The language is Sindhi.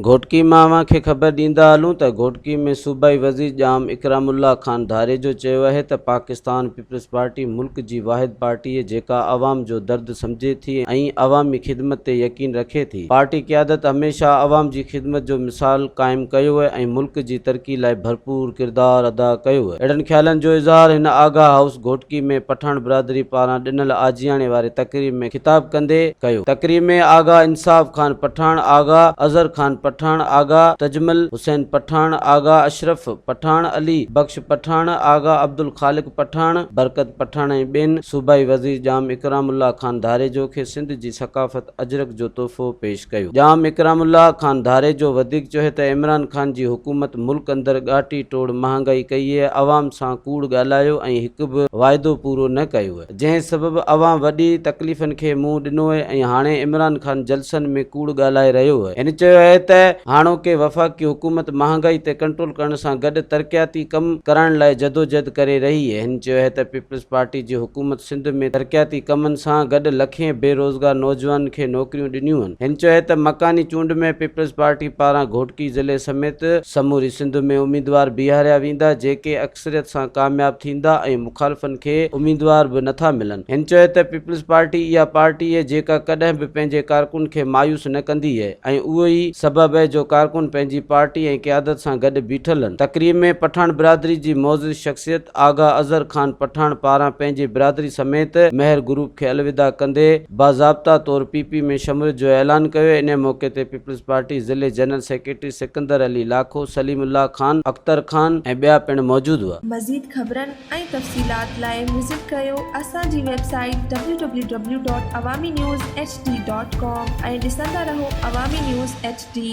گهوٽڪي مان اوهان کي خبر ڏيندا هلون ته گهوٽڪي ۾ صوبائي وزير ڄام اڪرام الله خان ڌاريجو چيو آهي ته پاڪستان پيپلز پارٽي ملڪ جي واحد پارٽي جيڪا عوام جو درد سمجهي ٿي ۽ عوامي خدمت تي يقين رکي ٿي، پارٽي قيادت هميشه عوام جي خدمت جو مثال قائم ڪيو ۽ ملڪ جي ترقي لاء ڀرپور ڪردار ادا ڪيو. اهڙن خيالن جو اظهار هن آغا هائوس گهوٽڪي ۾ پٺاڻ برادري پاران ڏنل آجياڻي واري تقريب ۾ خطاب ڪندي ڪيو. تقريب ۾ آغا انصاف خان پٺاڻ، آغا اظهر خان پٺاڻ، آغا تجمل حسين پٺاڻ، آغا اشرف پٺاڻ، علي بخش پٺاڻ، آغا عبدالخالق پٺاڻ، برڪت پٺاڻ ۽ ٻين صوبائي وزير ڄام اڪرام الله خان ڌاريجو کي سنڌ جي ثقافت اجرڪ جو تحفو پيش ڪيو. ڄام اڪرام الله خان ڌاريجو وڌيڪ چيو ته عمران خان جي حڪومت ملڪ اندر ڳاٽي ٽوڙ مهانگائي ڪئي، عوام سان ڪوڙ ڳالهايو ۽ هڪ به واعدو پورو نه ڪيو. جنهن سبب عوام وڏي تڪليفن کي منهن ڏنو اهي ۽ هاڻي عمران خان جلسن ۾ ڪوڙ ڳالهائي رهيو اهي. هن چيو اهي ته هاڻوڪي وفاقي حڪومت مهانگائي تي ڪنٽرول ڪرڻ سان گڏ ترقياتي ڪم ڪرائڻ لاء جدوجهد ڪري رهي اهي. هن چيو اهي ته پيپلز پارٽي جي حڪومت سنڌ ۾ ترقياتي ڪمن سان گڏ لکين بي روزگار نوجوانن کي نوڪريون ڏنيون هن. هن چيو اهي ته مڪاني چونڊ ۾ پيپلز پارٽي پاران گهوٽڪي ضلعي سميت سموري سنڌ ۾ اميدوار بيهاريا ويندا جيڪي اڪثريت سان ڪامياب ٿيندا ۽ مخالفن کي اميدوار به نٿا ملن. هن چيو ته پيپلز پارٽي اها پارٽي اهي جيڪا ڪڏهن به پنهنجي ڪارڪن کي مايوس نه ڪندي اهي ۽ اهو ئي سبب اهي جو ڪارڪن پنهنجي پارٽي ۽ قيادت سان گڏ بيٺل هن. تقريب ۾ پٺاڻ برادري جي معزز شخصيت آغا اظهر خان پٺاڻ پاران پنهنجي برادري سميت مهر گروپ کي الوداع ڪندي باضابطا طور پي پي ۾ شموليت جو اعلان ڪيو. انهي موقعي تي پيپلز پارٽي ضلعي جنرل سيڪريٽري سڪندر علي لاکو، سليم الله خان، اختر خان ۽ ٻيا پڻ موجود هئا. مزيد خبرن ۽ تفصيلات لاء وزٽ ڪريو اسان جي website W W W dot Awami news H D dot com ۽ ڏسندا رهو عوامي نيوز ايڇ ڊي.